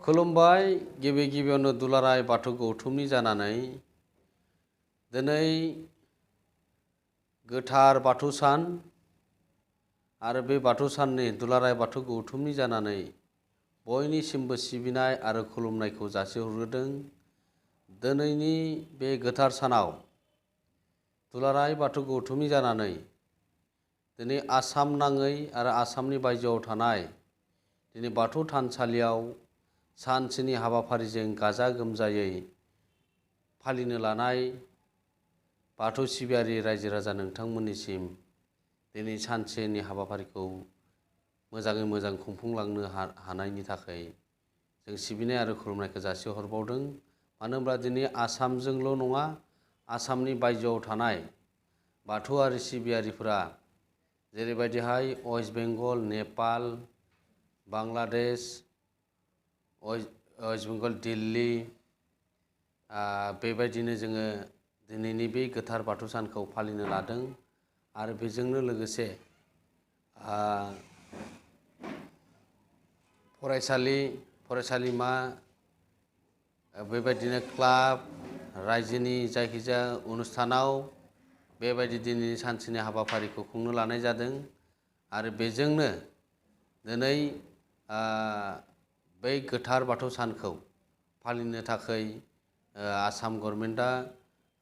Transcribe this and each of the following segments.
खुलुमबाय गिबि गिबियावनो दुलाराय बाथौ गौथुमनि जानानै दिनै गोथार बाथौ सान आरो बे बाथौ साननि दुलाराय बाथौ गौथुमनि जानानै बयनिसिमबो सिबिनाय आरो खुलुमनायखौ जासिहरग्रोदों। दिनैनि बे गोथार सानाव दुलाराय बाथौ गौथुमनि जानानै दिनै आसाम नाङै आरो आसामनि बायजोआव थानाय दिनै बाथौ थानसालियाव सानसेनि हाबाफारिजों गाजा गोमजायै फालिनो लानाय बाथौ सिबियारि रायजो राजा नोंथांमोननिसिम दिनै सानसेनि हाबाफारिखौ मोजाङै मोजां खुंफुंलांनो हानायनि थाखाय जों सिबिनाय आरो खुलुमनायखौ जासिहरबावदों। मानो होनब्ला दिनै आसामजोंल' नङा, आसामनि बायजोआव थानाय बाथौआरि सिबियारिफोरा जेरैबायदिहाय वेस्ट बेंगल, नेपाल, बांलादेश, वेस्ट बेंगल, दिल्ली, बेबायदिनो जोङो दिनैनि बे गोथार बाथौ सानखौ फालिनो लादों। आरो बेजोंनो लोगोसे फरायसालिमा, बेबायदिनो क्लाब, रायजोनि जायखिजाया अनुष्ठानाव बेबायदि दिनैनि सानसेनि हाबाफारिखौ खुंनो लानाय जादों। आरो बेजोंनो दिनै बै गोथार बाथौ सानखौ फालिनो थाखाय आसाम गभर्नमेन्टआ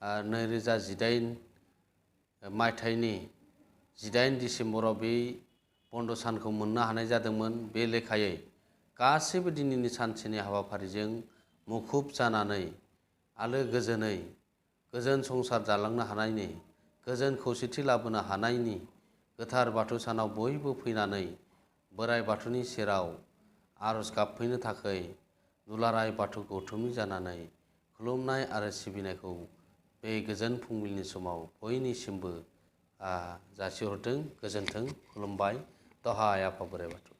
2018 मायथाइनि 18 डिसेम्बराव बे बन्द सानखौ मोननो हानाय जादोंमोन। बे लेखायै गासैबो दिनैनि सानसेनि हाबाफारिजों मुखुब जानानै आलो गोजोनै गोजोन संसार जालांनो हानायनि, गोजोन खौसेथि लाबोनो हानायनि गोथार बाथौ सानाव बयबो फैनानै बोराइ बाथौनि सेराव आरज गाबफैनो थाखाय दुलाराय बाथौ गौथुमनि जानानै खुलुमनाय आरो सिबिनायखौ बे गोजोन फुंबिलिनि समाव बयनिसिमबो जासिहरदों। गोजोन्थों, खुलुमबाय। दहाय आफा बोराइ बाथौ।